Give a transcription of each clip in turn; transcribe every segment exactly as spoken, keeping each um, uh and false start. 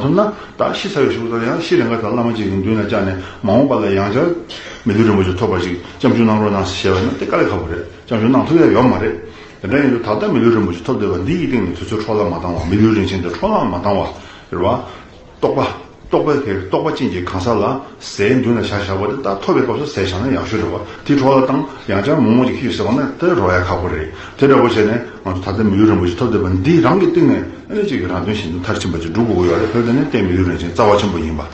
ཐུབ་ན་ད་ཤི་ཚར་བའི་གཞུག་ད་ཡང་ཤི་རན་ག་ད་བླ་མ་གཅིག་གི་མདུན་ལ་བཅར་ནས་མ་འོངས་པ་ལ་ཡང་བསྐྱར་མི་ལུས་རིན་པོ་ཆེ་ཐོབ་པ་ཞིག་སྐྱབས་འཇུག་གནང་རོགས་གནང་ཞེས་བྱས་པ་ཡིན་ན་དེ་དཀའ་ལས་ཁག་པོ་རེད། སྐྱབས་འཇུག་གནང་ཐུབ་ཡ་ཡོད་མ་རེད། དེ་འདྲ་ཡིན་དུས་ད་ལྟ་མི་ལུས་རིན་པོ་ཆེ་ཐོབ་བསྡད་པ་འདི་ཡི་སྟེང་ནས་དུས་ཚོད་འཕྲོ་བརླག་མ་བཏང་བ། མི་ལུས་རིན་ཆེན་དེ་འཕྲོ་བརླག་མ་བཏང་བ་རེད་བ། རྟོགས་པ། རྟོགས་པ་དེ་རྟོགས་པ་ཅན་གྱི་གང་ཟག་ལ་ཟས་མདུན་ལ་བཞག་བཞག་པ་དེ་ད་ཐོབ་པའི་སྐབས་སུ་ཟས་བཞག་ན་ཡག་ཤོས་རེད་བ། དེ་འཕྲོ་བརླག་བཏང་ཡང་བསྐྱར་མོག་མོག་ཅིག་ཁྱེར་ཟེར་བ་ན་དེ་རོལ་ཡ་ཁག་པོ་རེད། དེ་འདྲ་པོ་བྱས་ནས་ང་ཚོ་ད་ལྟ་མི་ལུས་རིན་པོ་ཆེ་ཐོབ་བསྡད་པ་འདི་རང་གི་སྟེང་ནས་ཨ་ནི་གཅིག་གི་རང་དོན་གཞན་དོན་མཐར་ཕྱིན་པ་ཅིག་སྒྲུབ་དགོས་ཀྱི་ཡོད་རེད། བོད་དེ་ནི་རྟེན་མི་ལུས་རིན་ཆེན་རྩ་བ་ཆེན་པོ་ཡིན་པ།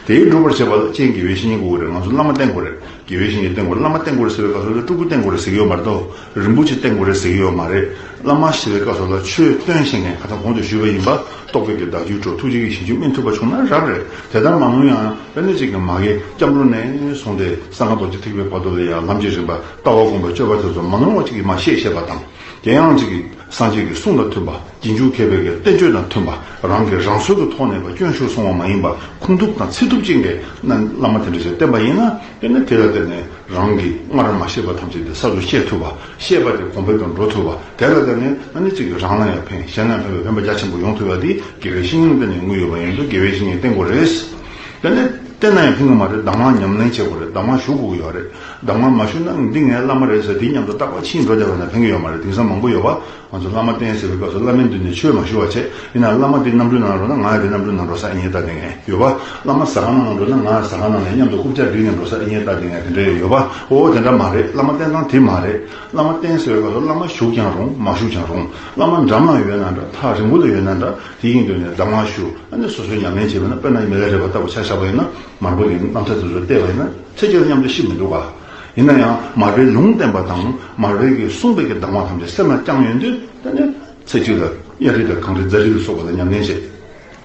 དེའི་སྒྲུབ་པར་བྱེད་པ་ལ་རྐྱེན་དགེ་བའི་བཤེས་གཉེན་དགོས་ཀྱི་རེད། ང་ཚོ་བླ་མ་བསྟེན་དགོས་རེད། དགེ་བའི་བཤེས་གཉེན་བསྟེན་དགོས་རེད། བླ་མ་བསྟེན་དགོས་རེད་ཟེར་བའི་སྐབས་སུ་ལ་སྤྲུལ་སྐུ་བསྟེན་དགོས་རེད་ཟེར་གྱི་ཡོད་མ་རེད་དོ། རིན་པོ་ཆེ་བསྟེན་དགོས་རེད་ཟེར་གྱི་ཡོད་མ་རེད། བླ་མ་ཟེར་བའི་སྐབས་སུ་ལ་ཆོས་སྟོན་ཤེས་མཁན། ཁ་སང་གོང་དུ་ཞུས་པ་ཡིན་པ། རྟོགས་པའི་གི་བདག་རྒྱུད་གྲོལ། ཐུགས་རྗེ་ཡིད་བཞིན་སྤྱོད། སྨིན་ཐུབ་པ་བྱུང་ན་རབ་རེད། དེ་ལྟར་མ་ནོར་ཡང་དཔེར་ན་གཅིག་གི་མ་གི་སྐྱབས་འགྲོ་ནས་བཟུང་སྟེ་གསང་སྔགས་རྡོ་རྗེ་ཐེག་པའི་བར་དུ་ལ་ཡང་ལམ་གྱི་རིམ་པ་ལྟ་བ་སྒོམ་པའི་སྤྱོད་པ་དེ་ཚོ་མ་ནོར་བ་གཅིག་གི་མ་ཤེས་ཤེས་པ་དང་། དེ་ཡང་གཅིག་གི་སངས་རྒྱས་ཀྱི་གསུང་དང་མཐུན་པ། རྗེས་འཇུག་མཁས་པའི་གི་བསྟན་བཅོས་དང་མཐུན་པ། རང་གི་རང་སྲོལ་གྱི་ཐོག་ནས་པ་སྐྱོན་ཤོར་སོང་བ་མ་ཡིན་པ། ཁུངས་ཐུབ་དང་ཚིག་ཐུབ་ཅན་གྱི་བླ་མ་དེ་འདྲ་ཞིག་བསྟེན་པ་ཡིན་ན། དེ་ནི་དེ་ལ་བརྟེན་ནས་རང་གིས་སྔར་མ་ཤེས་པ་ཐམས་ཅད་དེ་གསར་དུ་ཤེས་ཐུབ་པ། ཤེས་པ་དེ་གོང་འཕེལ་དུ་འགྲོ་ཐུབ་པ། དེ་ལ་བརྟེན་ནས་ཨ་ནི་གཅིག་གིས་རང་ལ་ཡང་ཕན། གཞན་ལ་ཕན་པའི་ཕན་པ་རྒྱ་ཆེན་པོ་ཡོང་ཐུབ་པ་དེ་དགེ་བའི་བཤེས་གཉེན་ལ་བརྟེན་ནས་ཡོང་གི་ཡོད་པ་ཡིན་དུས་དགེ་བའི་བཤེས་གཉེན་བསྟེན་དགོས་རེད། དེ་ནས་བསྟེན་ན་ཡང་ཕན་གྱི་མ་རེད། གདམས་ངག་ཉམས་ལེན་བྱེད་དགོས་རེད། གདམས་ངག་ཞུ་དགོས་ཀྱི་ཡོད་རེད། གདམས་ངག་མ་ཞུས་ན་འདི་ངའི་བླ་མ་རེད་ཟེར་དེའི་མཉམ་དུ་རྟག་པར་ཕྱིན་འགྲོ་བསྡད་པ་ན་ཕན་གྱི་ཡོད་མ་རེད། དེང་སང་མང་པོ་ཡོད་པ། ང་ཚོ་བླ་མ་བསྟེན་ཟེར་བའི་སྐབས་སུ་བླ་མའི་མདུན་ནས་ཆོས་མ་ཞུ་བ་བྱས། ཡིན་ན་བླ་མ་དེ་གནམ་གྲུའི་ནང་འགྲོ་ན་ང་ཡང་དེ་གནམ་གྲུའི་ནང་འགྲོ་ས་ཨེ་རྙེད་ལྟ་བསྡད་མཁན་ཡོད་པ། བླ་མ་ཟ་ཁང་ནང་འགྲོ་ན་ང་ཡང་ཟ་ཁང་ནང་ནས་མཉམ་དུ་རྐུབ་བཀྱག་བསྒྲིགས་ནས་འགྲོ་ས་ཨེ་རྙེད་ལྟ་བསྡད་མཁན་དེ་འདྲ་ཡོད་པ། འོ་དེ་འདྲ་མ་རེད། བླ་མ་བསྟེན་སྟངས་དེ་མ་རེད། བླ་མ་བསྟེན་ཟེར་བའི་སྐབས་སུ་བླ་མ་བཞུགས་ཀྱང་རུང་མ་བཞུགས་ཀྱང་རུང་། བླ་མ་འགྲམ་ལ་ཡོད་ན་འདྲ། ཐག་རིང་པོ་ལ་ཡོད་ན་འདྲ། དེ་ཡིན་དུས་ནས་གདམས་ངག་ཞུ། ཨ་ནི་སོ་སོས་ཉམས་ལེན་བྱས་པ་ན། དཔེར་ན་མི་ལ་རས་པ་ལྟ་བུ་ཆ་བཞག་པ་ཡིན་ན། མར་པ་གི་རྣམ་ཐར་དེ་ཚོ་བལྟས་པ་ཡིན་ན་ཚེ་གཅིག་ལ་མཉམ་དུ་ཤི་མི་འདུག་ག། ཡིན་ན་ཡང་མར་པའི་ལུང་བསྟན་པ་དང་མར་པའི་གི་གསུངས་པའི་གི་གདམས་ངག་ཐམས་ཅད་སེམས་ལ་བཅངས་ཡོང་དུས། དེ་ནས་ཚེ་གཅིག་ལ་གཡའ་རི་དང་གངས་རི་རྫ་རི་ལ་སོགས་པ་ལ་ཉམས་ལེན་བྱས།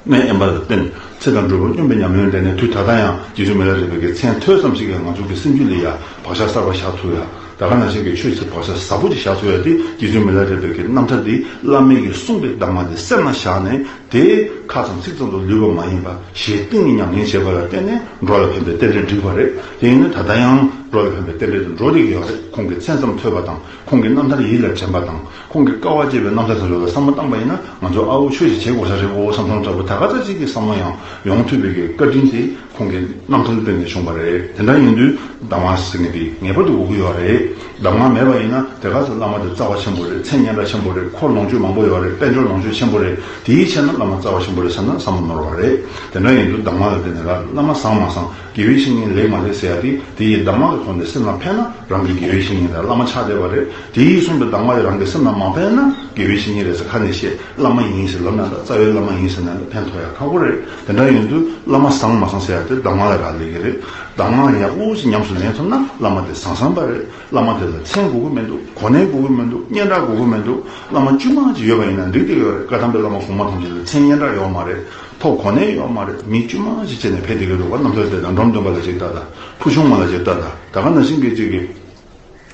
གནས་དབེན་པ་ལ་བརྟེན། ཚེ་དང་འགྲོ་བ་སྙོམས་པའི་ཉམས་ལེན་བསྟེན་ནས། དུས་ད་ལྟ་ཡང་རྗེ་བཙུན་མི་ལ་རས་པའི་གི་མཚན་ཐོས་ཙམ་ཞིག་གིས་ང་ཚོ་གི་སེམས་རྒྱུད་ལ་ཡ་བག་ཆགས་གསར་པ་བཞག་ཐུབ་ཡ། ད་ག་ནང་བཞིན་གྱི་ཆོས་ཀྱི་བག་ཆགས་ཟབ་པོ་ཅིག་བཞག་ཐུབ་ཡ་དེ་རྗེ་བཙུན་མི་ལ་རས་པའི་གི་རྣམ་ཐར་འདི། བླ་མའི་གི་གསུངས་པའི་གདམས་ངག་འདི་སེམས་ལ་བཞག་ནས། དེ་ཁ་ཙམ་ཚིག་ཙམ་དུ་ལུས་པ་མ་ཡིན་པ། ཞེ་གཏིང་ནས་ཉམས་ལེན་བྱས་པ་ལ་བརྟེན་ནས་འགྲོ་ལ་ཕན་པའི་རྟེན་འབྲེལ་འགྲིག་པ་རེད། དེ་ཡིན་ན་ད་ལྟ་ཡང་འགྲོ་ལ་ཕན་པའི་རྟེན་འབྲེལ་དུ་འགྲོ་བསྡད་ཀྱི་ཡོད་རེད། ཁོང་གི་མཚན་ཙམ་ཐོས་པ་དང་། ཁོང་གི་རྣམ་ཐར་ཡིད་ལ་དྲན་པ་དང་། ཁོང་གི་དཀའ་བ་སྤྱད་པའི་རྣམ་ཐར་དེ་ཚོ་ལ་བསམ་བློ་བཏང་པ་ཡིན་ན། ང་ཚོ་ཨ་འོ་ཆོས་ཤིག་བྱེད་དགོས་ས་རེད་འོ་བསམ་སྟངས་འདྲ་པོ་ད་ག་ཚོད་ཅིག་གི་བསམ་བློ་ཡང་ཡོང་ཐུབ་པའི་གི་བཀའ་དྲིན་དེ། ཁོང་གི་རྣམ་ཐར་སྟེང་ནས་བྱུང་བ་རེད། དེ་འདྲ་ཡིན་དུས་གདམས་ངག་ཟེར་མཁན་དེ་ངེས་པར་དུ་དགོས་ཀྱི་ཡོད་རེད། གདམས་ངག་མེད་པ་ཡིན་ན་དེ་ག་ཚོད་བླ་མ་དེ་རྩ་བ་ཆེན་པོ་རེད། མཚན་སྙན་གྲགས་ཆེན་པོ་རེད། འཁོར་ལོངས་སྤྱོད་མང་པོ་ཡོད་རེད། དཔལ་འབྱོར་ལོངས་སྤྱོད་ཆེན་པོ་རེད། དེའི་ཆེད་ན་བླ་མ་རྩ་བ་ཆེན་པོ་རེད་བསམ་ན་བསམ་བློ་ནོར་བ་རེད། དེ་འདྲ་ཡིན་དུས་གདམས་ངག་ལ་བརྟེན་ནས་ར། བླ་མ་བཟང་མ་བཟང་། དགེ་བའི་བཤེས་གཉེན་ལེགས་མ་ལེགས་ཟེར་ཡ་དེ། དེ་ཡི་གདམས་ངག་གི་ཐོག་ནས་སེམས་ལ་ཕན་ན་རང་གི་དགེ་བའི་བཤེས་གཉེན་དང་བླ་མ་ཆགས་བསྡད་པ་རེད། དེ་ཡིས་གསུངས་པའི་གདམས་ངག་ཡང་རང་གི་སེམས་ལ་མ་ཕན་ན་དགེ་བའི་བཤེས་གཉེན་རེད་ཟེར་ཁ་ནས་བཤད། བླ་མ་ཡིན་ཟེར་ལབ་ན་འདྲ། རྩ་བའི་བླ་མ་ཡིན་ཟེར་ན་འདྲ། ཕན་ཐོགས་ཡ་ཁག་པོ་རེད། དེ་འདྲ་ཡིན་དུས་བླ་མ་བཟང་མ་བཟང་ཟེར་ཡ་དེ་གདམས་ངག་ལ་རག་ལས་ཀྱི་རེད། གདམས་ངག་ཡག་པོ་ཞིག་ཉམས་སུ་ལེན་ཐུབ་ན་བླ་མ་དེ་བཟང་བཟང་པ་རེད། བླ་མ་དེ་ལ་མཚན་དགོས་ཀྱི་མི་འདུག། གོ་གནས་དགོས་ཀྱི་མི་འདུག། སྙན་གྲགས་དགོས་ཀྱི་མི་འདུག། བླ་མ་དཀྱུས་མ་ཅིག་ཡོད་པ་ཡིན་ན་འགྲིག་བསྡད་ཀྱི་ཡོད་རེད། བཀའ་ཐམ་པའི་བླ་མ་གོང་མ་ཐམས་ཅད་ལ་མཚན་སྙན་གྲགས་ཡོད་མ་རེད། ཐོབ་གོ་གནས་ཡོད་མ་རེད། མི་དཀྱུས་མ་ཅིག་བྱས་ནས་ཕེབས་བསྡད་ཀྱི་འདུག་བ། རྣམ་ཐར་དེ་དང་འབྲོམ་སྟོན་པ་ལ་ཅིག་ལྟ་དང་། ཕུ་ཆུང་མ་ལ་ཅིག་ལྟ་དང་། ད་ག་ནང་བཞིན་གྱི་ཅིག་གི།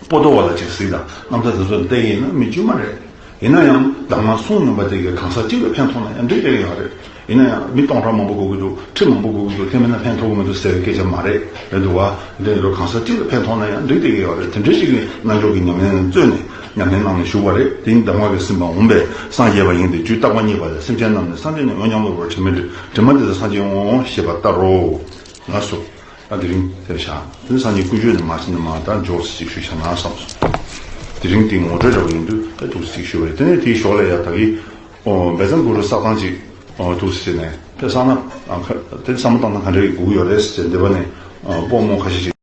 པོ་ཏོ་བ་ལ་ཅིག་གཟིགས་དང་། རྣམ་ཐར་དེ་ཚོ་བལྟས་ཡིན་ན་མི་དཀྱུས་མ་རེད། ཡིན་ན་ཡང་གདམས་ངག་གསུང་མྱོང་པ་དེ་གིས་གང་ཟག་གཅིག་ལ་ཕན་ཐོགས་ན་ཡང་འགྲིག་བསྡད་ཀྱི་ཡོད་རེད། ཡིན་ན་ཡང་མི་སྟོང་ཕྲག་མང་པོ་དགོས་ཀྱི་འདུག། ཁྲི་མང་པོ་དགོས་ཀྱི་འདུག། དེ་མིན་ན་ཕན་ཐོགས་ཀྱི་མི་འདུག་ཟེར་བའི་སྐད་ཆ་མ་རེད། རེད་འདུག་བ། དེ་འདྲ་གང་ཟག་གཅིག་ལ་ཕན་ཐོགས་ན་ཡང་འགྲིག་བསྡད་ཀྱི་ཡོད་རེད། དེ་འདྲ་ཞིག་གི་རྣལ་འབྱོར་གྱི་ཉམས་ལེན་ལ་བརྩོན་ནས་ཉམས་ལེན་གནང་ནས་བཞུགས་པ་རེད། དེ་ཉིད་གདམས་ངག་གིས་ཟིན་པ་འོངས་པས་སངས་རྒྱས་པ་ཡིན་ཏེ། རྒྱུད་བརྟག་པ་རྙེད་པ་ལས། སེམས་ཅན་རྣམས་ནི་སངས་རྒྱས་ནས། འོན་ཀྱང་གློ་བུར་དྲི་མའི་དྲི་མ་དེ་ཚེ་སངས་རྒྱས་འོང་ཞེས་པ་ལྟར་རོ། ལགས་སོ། ད་དེ་རིང་དེར་བཞག། དེ་ནི་སངས་རྒྱས་ཀྱི་ཀུན་སྤྱོད་ནི་མ་ཤེས་ན་མ། ད་མགྱོགས་སུ་ཅིག་ཞུས་བཞག་ན་བསམས་སོང་། དེ་རིང་དེ་ངོ་སྤྲོད་འདྲ་བོ་ཡིན་དུས་ད་ཐུགས་སུ་ཅིག་ཞུ་བ་རེད། དེ་ནས་དེའི་ཞོར་ལ་ཡ་ད་གི་ཨོ་བཛྲ་གུ་རུ་བསགས་སྟངས་ཅིག་ཨོ་ཐུགས་སུ་ཅིག་ནས་ཕེབས་བསགས་ན། ཨ་ཁ་དེ་བསམ་བློ་བཏང་ན་ག་འདྲ་ཡི་དགོས་ཀྱི་ཡོད་རེད་ཟེར། འདི་བ་ནས་ཨོ་སྤོ་རྨོ་ཁ་ཤས་ཅིག་